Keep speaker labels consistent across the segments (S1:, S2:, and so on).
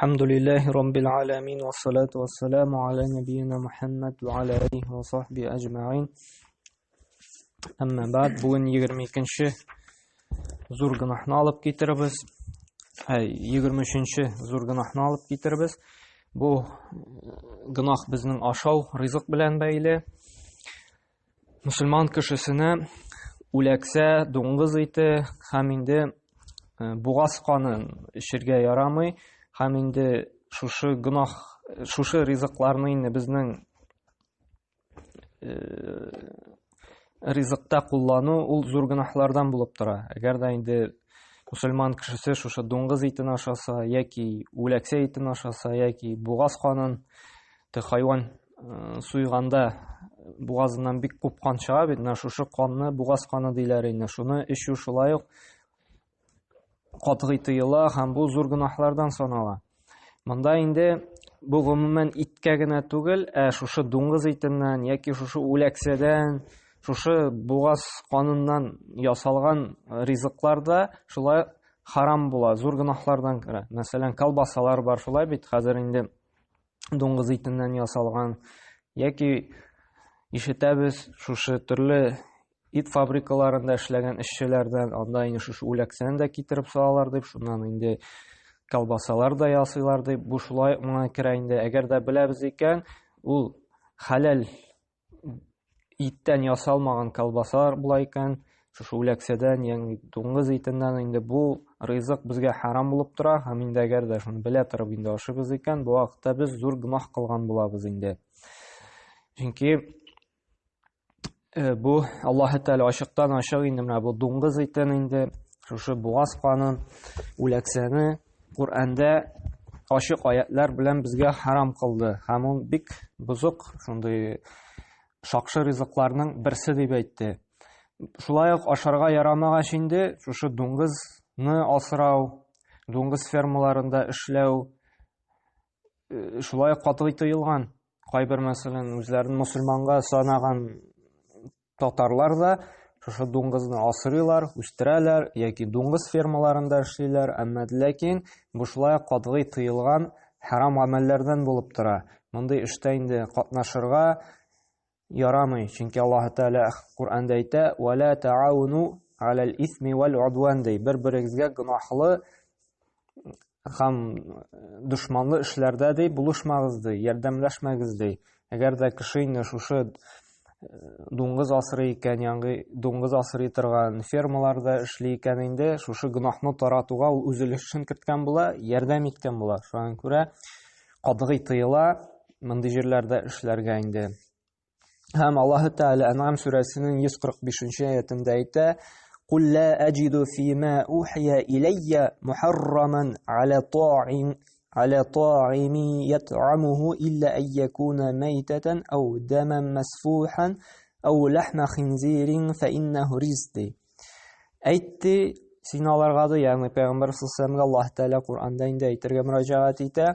S1: الحمد لله رب العالمين والصلاة والسلام على نبينا محمد وعلى آله وصحبه أجمعين أما بعد бүген 22 зур гөнаһны алып китербез. Әй, 23 зур гөнаһны алып китербез. Бу гөнаһ безнең ашау, ризык белән бәйле. Мөселман кешесенә үләксә, дуңгыз ите һәм инде бугаз канын эчергә ярамый һәм инде шушы гөнаһ, шушы ризыкларны инде безнең ризыкта куллану ул зур гөнаһлардан булып тора. Әгәр дә инде мөселман кешесе шушы дуңгыз итен ашаса яки үләксә итен ашаса яки бугаз канын хайван суйганда бугазыннан бик күп кан чыга бит, менә шушы канны бугаз каны диләр инде. Шуны эчү шулай ук катгый тыела һәм бу зур гөнаһлардан санала. Монда инде бу гомумән иткә генә түгел, ә шушы дуңгыз итеннән яки шушы үләксәдән, шушы бугаз каныннан ясалган ризыклар да шулай харам була, зур гөнаһлардан керә. Мәсәлән, колбасалар бар шулай бит, хәзер инде дуңгыз итеннән ясалган яки ишетәбез шушы төрле ит фабрикаларында эшләгән эшчеләрдән анда инде шушы үләксәне дә китереп салалар дип, шуннан инде колбасалар да ясыйлар дип, бу шулай моңа керә инде. Әгәр дә беләбез икән, ул хәләл иттән ясалмаган колбасалар була икән, шушы үләксәдән, ягъни дуңгыз итеннән инде бу ризык безгә харам булып тора, һәм инде әгәр дә шуны белә торып инде ашыйбыз икән, бу вакытта без зур гөнаһ кылган булабыз инде. Чөнки бу Аллаһы Тәгалә ачыктан ачык инде менә бу дуңгыз итен инде, шушы бугаз канын, үләксәне Коръәндә ачык аятлар белән безгә харам кылды. Һәм ул бик бозык, шундый шакшы ризыкларның берсе дип әйтте. Шулай ук ашарга ярамагач инде шушы дуңгызны асрау, дуңгыз фермаларында эшләү шулай ук катгый тыелган. Кайбер, мәсәлән, үзләрен мөселманга санаган татарлар да шушы дуңгызны асрыйлар, үстерәләр яки дуңгыз фермаларында эшлиләр, әмма ләкин бу шулай ук катгый тыелган харам гамәлләрдән булып тора. Мондый эштә инде катнашырга ярамый, чөнки Аллаһ Тәгалә Коръәндә әйтә: "Ва ла таауну алал исми вал удван" ди. Бер-берегезгә гөнаһлы һәм дошманлы эшләрдә ди булышмагыз ди, ярдәмләшмәгез ди. Әгәр дә кеше инде шушы дуңгыз асрый икән, ягъни дуңгыз асрый торган фермаларда эшли икән инде, шушы гөнаһны таратуга ул үз өлешен керткән була, ярдәм иткән була. Шуңа күрә катгый тыела мондый җирләрдә эшләргә инде. Һәм Аллаһы Тәгалә Ән'ам сүрәсенең 145-нче аятында әйтә: "Кул ла аҗиду фима ухия иләйя мухарраман аля та'им аля та'ими ят'амуху илля ан якуна мәйтәтән ау даман масфухан ау лахма хинзирин фа иннаху риз" ди. Әйтте, син аларга да, ягъни Пәйгамбәр саллаллаху Аллаһ Тәгалә Коръәндә инде әйтергә мөрәҗәгать итә.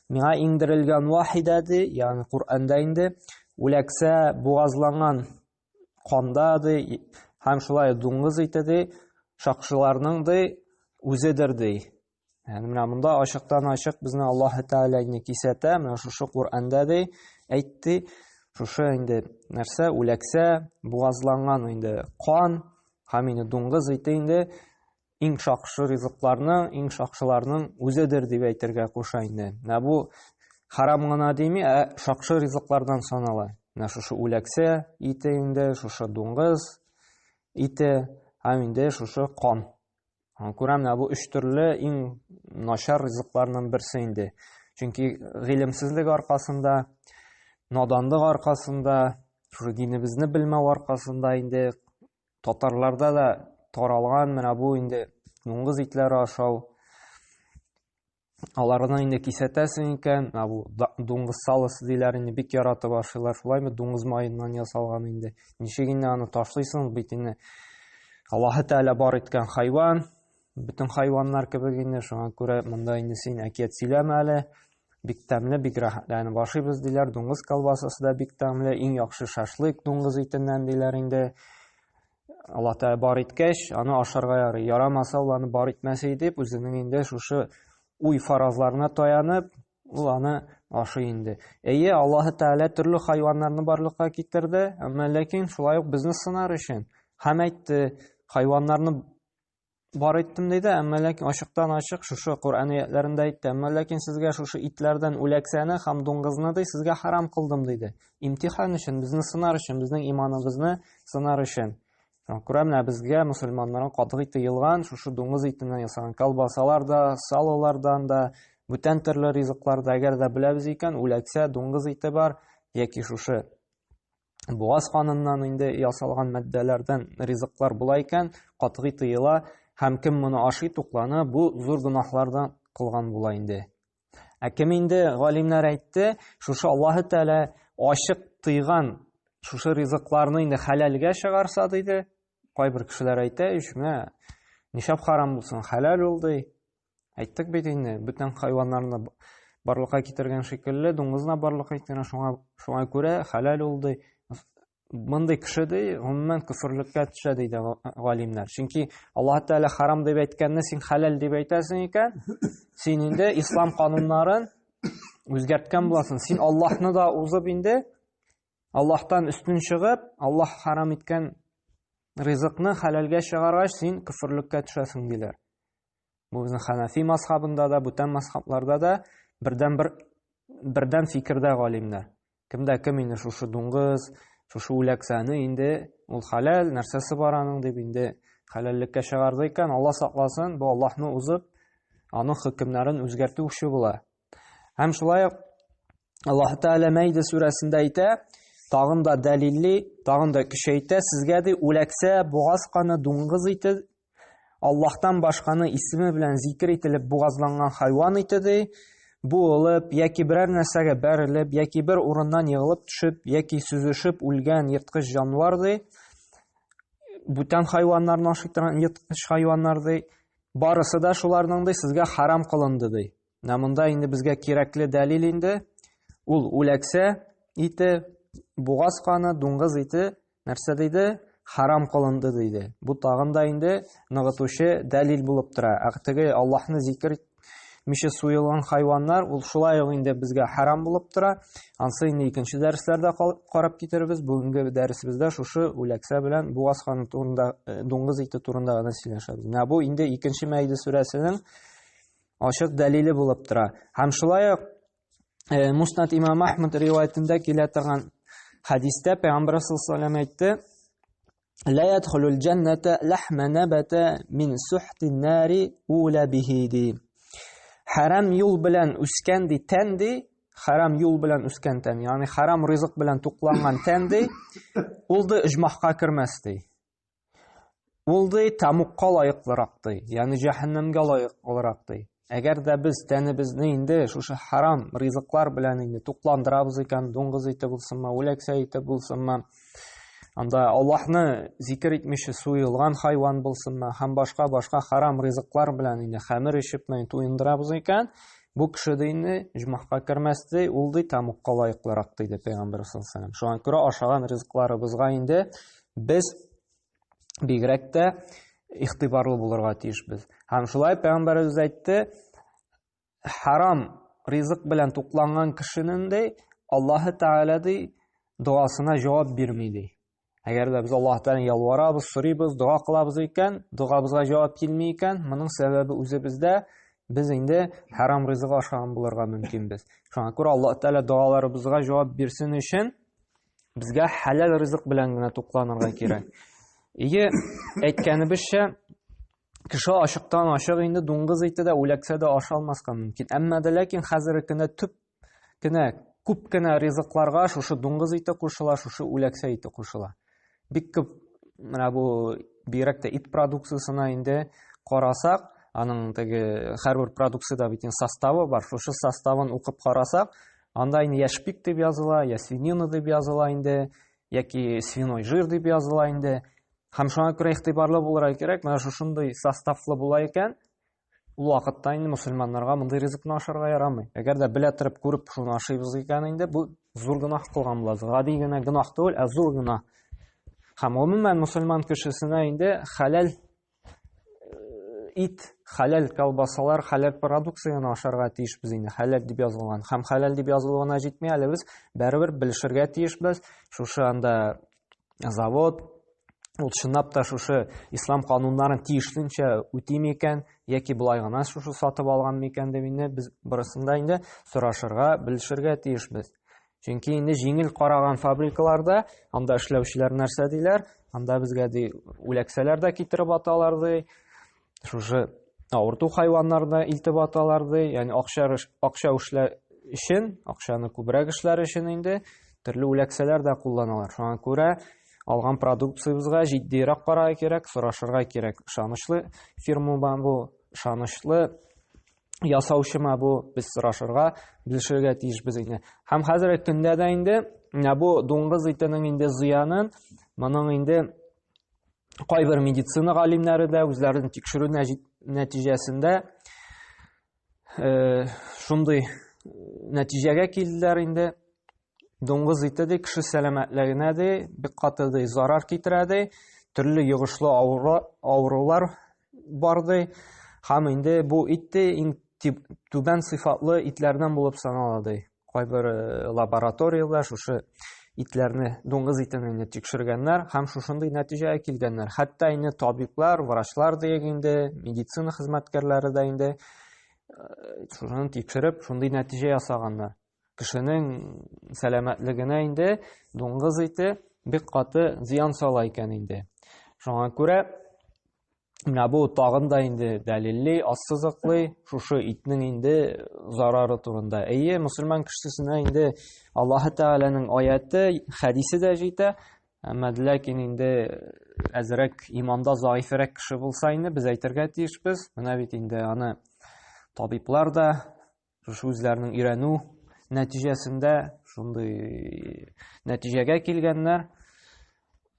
S1: Миңа иңдерелгән вахидә ди, ягъни Коръәндә инде үләксә бугазланган канда ди, һәм шулай дуңгыз ите ди, шакшыларның ди үзедер ди. Ягъни менә монда ачыктан-ачык безне Аллаһ Тәгалә инде кисәтә, менә шушы Коръәндә ди, әйтте, шушы инде нәрсә үләксә, бугазланган инде кан һәм инде дуңгыз ите инде иң шакшы ризыкларның, иң шакшыларның үзедер дип әйтергә куша инде. Менә бу харам гына дими, ә шакшы ризыклардан санала. Менә шушы үләксә ите инде, шушы дуңгыз ите һәм инде шушы кан. Күрә менә бу өч төрле иң начар ризыкларның берсе инде. Чөнки гыйлемсезлек аркасында, наданлык аркасында, шушы динебезне белмәү аркасында инде татарларда да таралган менә бу инде дуңгыз итләре ашау, Аларны инде кисәтәсең икән, менә бу дуңгыз салосы диләр инде, бик яратып ашыйлар. Шулаймы, дуңгыз маеннан ясалган инде. Ничек инде аны ташлыйсың бит инде. Аллаһы Тәгалә бар иткән хайван, бөтен хайваннар кебек инде, шуңа күрә монда инде син әкият сөйләмә әле. Бик тәмле, бик рәхәтләнеп ашыйбыз диләр. Дуңгыз колбасасы да бик тәмле, иң яхшы шашлык дуңгыз итеннән диләр инде. Алла Тәгалә бар иткәч, аны ашарга ярый. Ярамаса, ул аны бар итмәс иде дип, үзенең инде шушы уй фаразларына таянып, ул аны ашый инде. Әйе, Аллаһы Тәгалә төрле хайваннарны барлыкка китерде, әмма ләкин шулай ук безне сынар өчен һәм әйтте, хайваннарны бар иттем диде, әмма ләкин ачыктан ачык шушы Коръән аятларында әйтте, әмма ләкин сезгә шушы итләрдән үләксәне һәм дуңгызны ди сезгә харам кылдым диде. Имтихан өчен, безне сынар өчен, безнең иманыбызны сынар өчен. Шуңа күрә менә безгә мөселманнарга катгый тыелган шушы дуңгыз итеннән ясалган колбасалар да, салолардан да, бүтән төрле ризыклар да, әгәр дә беләбез икән, үләксә, дуңгыз ите бар яки шушы буаз каныннан инде ясалган матдәләрдән ризыклар була икән, катгый тыела һәм кем моны ашый, туклана, бу зур гөнаһлардан кылган була инде. Ә кем инде галимнәр әйтте, шушы Аллаһы Тәгалә ачык тыйган шушы ризыкларны инде хәләлгә чыгарса диде. Кайбер кешеләр әйтә, ич менә нишләп харам булсын, хәләл ул ди. Әйттек бит инде, бүтән хайваннарны барлыкка китергән шикелле, дуңгызны барлыкка китергән, шуңа шуңа күрә хәләл ул ди. Мондый кеше ди, гомумән көферлеккә төшә ди галимнәр. Чөнки Аллаһ Тәгалә харам дип әйткәнне син хәләл дип әйтәсең икән, син инде ислам кануннарын үзгәрткән буласың. Син Аллаһны да узып инде Аллаһтан өстен чыгып, Аллаһ харам иткән ризыкны хәләлгә чыгаргач, син көферлеккә төшәсең диләр. Бу безнең Ханафи мазхабында да, бүтән мазхабларда да бердән бер бердән фикердә галимнәр. Кемдә кем инде шушы дуңгыз, шушы үләксәне инде ул хәләл, нәрсәсе бар аның дип инде хәләллеккә чыгарды икән, Алла сакласын, бу Аллаһны узып, аның хөкемнәрен үзгәртүче була. Һәм шулай ук Аллаһ Тәгалә Мәйдә сүрәсендә әйтә, тагын да дәлилли, тагын да көчәйтә, сезгә ди үләксә, бугаз каны, дуңгыз ите Аллаһтан башканы исеме белән зикер ителеп бугазланган хайван ите ди, буылып яки берәр нәрсәгә бәрелеп, яки бер урыннан егылып төшеп, яки сөзешеп үлгән ерткыч җанвар ди, бүтән хайваннарны ашый торган ерткыч хайваннар ди, барысы да шуларның ди сезгә харам кылынды ди. Менә монда инде безгә кирәкле дәлил инде, ул үләксә ите, бугаз каны, дуңгыз ите нәрсә диде? Харам кылынды диде. Бу тагын да инде ныгытучы дәлил булып тора. Ә теге Аллаһны зикер итмичә суелган хайваннар, ул шулай ук инде безгә харам булып тора. Ансы инде икенче дәресләрдә карап китербез. Бүгенге дәресебездә шушы үләксә белән бугаз каны турында, дуңгыз ите турында гына сөйләшәбез. Менә бу инде икенче Мәиде сүрәсенең ачык дәлиле булып тора. Һәм шулай ук Муснад имам Ахмад риваятендә килә торган хәдистә Пәйгамбәр саллаллаһу алейһи әйтте: "Ла ядхулул җанната лахма набата мин сухтин нари ула бихи" ди. Харам юл белән үскән ди тән ди, харам юл белән үскән тән, ягъни харам ризык белән тукланган тән ди, ул ди оҗмахка кермәс ди. Ул ди тәмугка лаеклырак ди, ягъни җәһәннәмгә лаеклырак ди. Әгәр дә без тәнебезне инде шушы харам ризыклар белән инде тукландырабыз икән, дуңгыз ите булсынмы, үләксә ите булсынмы, анда Аллаһны зикер итмичә суелган хайван булсынмы һәм башка-башка харам ризыклар белән инде хәмер эчеп туендырабыз икән, бу кеше дә инде оҗмахка кермәс ди, ул ди тәмугка лаеклырак диде Пәйгамбәр саллаллаһу алейһи вәсәлләм. Шуңа күрә ашаган ризыкларыбызга инде без бигрәк тә игътибарлы булырга тиешбез. Һәм шулай пәйгамбәребез әйтте, харам ризык белән тукланган кешенең ди, Аллаһы Тәгалә ди, догасына җавап бирми ди. Әгәр дә без Аллаһ Тәгаләдән ялварабыз, сорыйбыз, дога кылабыз икән, догабызга җавап килми икән, моның сәбәбе үзебездә, без инде харам ризык ашаган булырга мөмкинбез. Шуңа күрә Аллаһ Тәгалә догаларыбызга җавап бирсен өчен Безгә хәләл ризык белән генә тукланырга кирәк. Иге әйткәнебезчә, кеше ачыктан ачык инде дуңгыз ите дә, үләксә дә аша алмаска мөмкин. Әмма дә ләкин хәзерге көндә төп кенә күп кенә ризыкларга шушы дуңгыз ите кушыла, шушы үләксә ите кушыла. Бик күп менә бу бигрәк тә ит продукциясенә инде карасак, аның теге һәрбер продукциядә бит инде составы бар. Шушы составын укып карасак, анда инде я шпик дип языла, я свинина дип языла инде, яки свиной жир дип языла инде. Һәм шуңа күрә игътибарлы булырга кирәк, менә шушындый составлы була икән, ул вакытта инде мөселманнарга мондый ризыкны ашарга ярамый. Әгәр дә белә торып күреп шуны ашыйбыз икән инде, бу зур гөнаһ кылган булабыз. Гади генә гөнаһ түгел, ә зур гөнаһ. Һәм гомумән мөселман кешесенә инде хәләл Ит, хәләл колбасалар, хәләл продукцияне ашарга тиешбез инде. Хәләл дип язылган. Һәм хәләл дип язылуына җитми әле без барыбер белешергә тиешбез. Шушы анда завод ул чынлап та шушы ислам кануннарын тиешленчә үти микән яки болай гына шушы сатып алган микән дип инде без барысын да инде сорашырга, белешергә тиешбез. Чөнки инде җиңел караган фабрикаларда анда эшләүчеләр нәрсә диләр? Анда безгә ди үләксәләр дә китереп аталар ди. Шушы авырту хайваннарны илтеп аталар ди. Ягъни акча акча эшләр өчен, акчаны күбрәк эшләр өчен инде төрле үләксәләр дә кулланалар. Шуңа күрә алган продукциябезгә җитдирәк карарга кирәк, сорашырга кирәк. Ышанычлы фирма бу, ышанычлы ясаучымы бу, без сорашырга, белешергә тиешбез инде. Һәм хәзерге көндә дә инде менә бу дуңгыз итенең инде зыянын, моның инде кайбер медицина галимнәре дә үзләренең тикшерү нәтиҗәсендә шундый нәтиҗәгә килделәр инде. Дуңгыз ите ди кеше сәламәтлегенә ди бик каты ди зарар китерә ди, төрле йогышлы авырулар бар ди. Һәм инде бу ит ди иң түбән сыйфатлы итләрдән булып санала ди. Кайбер лабораторияләр шушы итләрне, дуңгыз итен инде тикшергәннәр һәм шушындый нәтиҗәгә килгәннәр. Хәтта инде табиблар, врачлар диек инде, медицина хезмәткәрләре дә инде шуны тикшереп, шундый нәтиҗә ясаганнар. Кешенең сәламәтлегенә инде дуңгыз ите бик каты зыян сала икән инде. Шуңа күрә менә бу тагын да инде дәлилли, ассызыклый шушы итнең инде зарары турында. Әйе, мөселман кешесенә инде Аллаһы Тәгаләнең аяты, хәдисе дә җитә, әмма ләкин инде әзрәк иманда заифрәк кеше булса инде без әйтергә тиешбез. Менә бит инде аны табиблар да шушы үзләренең өйрәнү нәтиҗәсендә шундый нәтиҗәгә килгәннәр,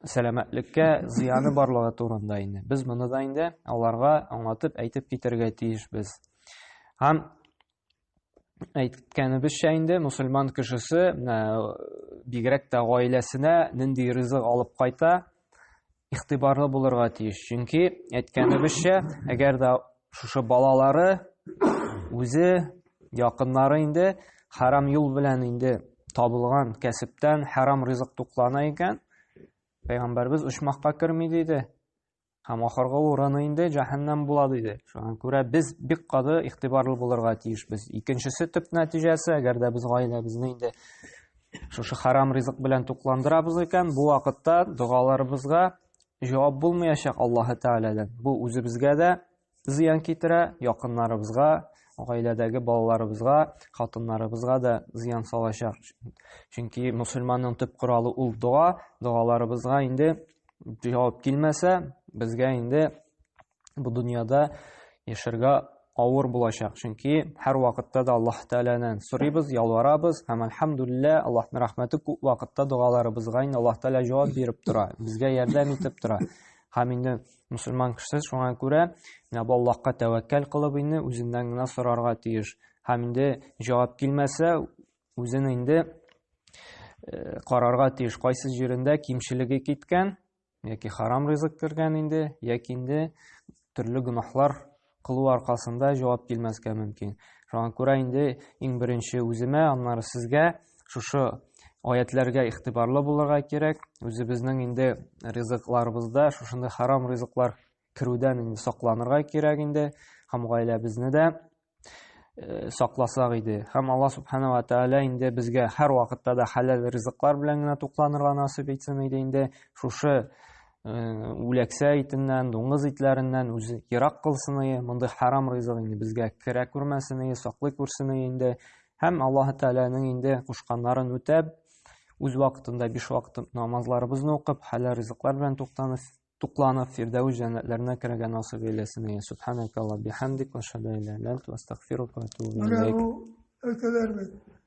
S1: сәламәтлеккә зыяны барлыгы турында инде. Без моны да инде аларга аңлатып әйтеп китәргә тиешбез. Һәм әйткәнебезчә инде мусульман кешесе бигрәк тә гаиләсенә нинди ризык алып кайта, игътибарлы булырга тиеш. Чөнки әйткәнебезчә, әгәр дә шушы балалары үзе, якыннары инде харам юл белән инде табылган кәсептән харам ризык туклана икән, пәйгамбәрбез оҗмахка керми диде. Һәм ахыргы урыны инде җәһәннәм була диде. Шуңа күрә без бик каты игътибарлы булырга тиешбез. Икенчесе төп нәтиҗәсе, әгәр дә без гаиләбезне инде шушы харам ризык белән тукландырабыз икән, бу вакытта догаларыбызга җавап булмаячак Аллаһы Тәгаләдән. Бу үзебезгә дә зыян китерә, якыннарыбызга, гаиләдәге балаларыбызга, хатыннарыбызга да зыян салачак. Чөнки мусульманның төп коралы ул дога, догаларыбызга инде җавап килмәсә, безгә инде бу дөньяда яшәргә авыр булачак. Чөнки һәр вакытта да Аллаһ Тәгаләдән сорыйбыз, ялварабыз һәм әлхәмдүлилләһ, Аллаһның рәхмәте күп вакытта догаларыбызга инде Аллаһ Тәгалә җавап биреп тора, безгә ярдәм итеп тора. Һәм инде мусульман кешесе шуңа күрә менә бу Аллаһка тәвәккәл кылып инде үзеннән генә сорарга тиеш. Һәм инде җавап килмәсә, үзен инде карарга тиеш, кайсы җирендә кимчелеге киткән, яки харам ризык кергән инде, яки инде төрле гөнаһлар кылу аркасында җавап килмәскә мөмкин. Шуңа күрә инде иң беренче үземә, аннары сезгә шушы аятләргә игътибарлы булырга кирәк. Үзебезнең инде ризыкларыбызда шушындый харам ризыклар керүдән инде сакланырга кирәк инде һәм гаиләбезне дә сакласак иде. Һәм Алла субхана ва тааля инде безгә һәр вакытта да хәләл ризыклар белән генә тукланырга насыйп итсен иде инде. Шушы үләксә итеннән, дуңгыз итләреннән үзе ерак кылсын иде. Мондый харам ризык инде безгә керә күрмәсен иде, саклый күрсен иде инде. Һәм Аллаһ Тәгаләнең инде кушканнарын үтәп, үз вакытында биш вакыт намазларыбызны укып, хәләл ризыклар белән туктанып, тукланып, Фирдәүс җәннәтләренә керергә насыйп әйләсен. Субханакалла бихамдик ва ашһаду ан ла иляха илля анта астагфирука ва атубу
S2: Менә
S1: иләйк.
S2: бу әйтәләр бит.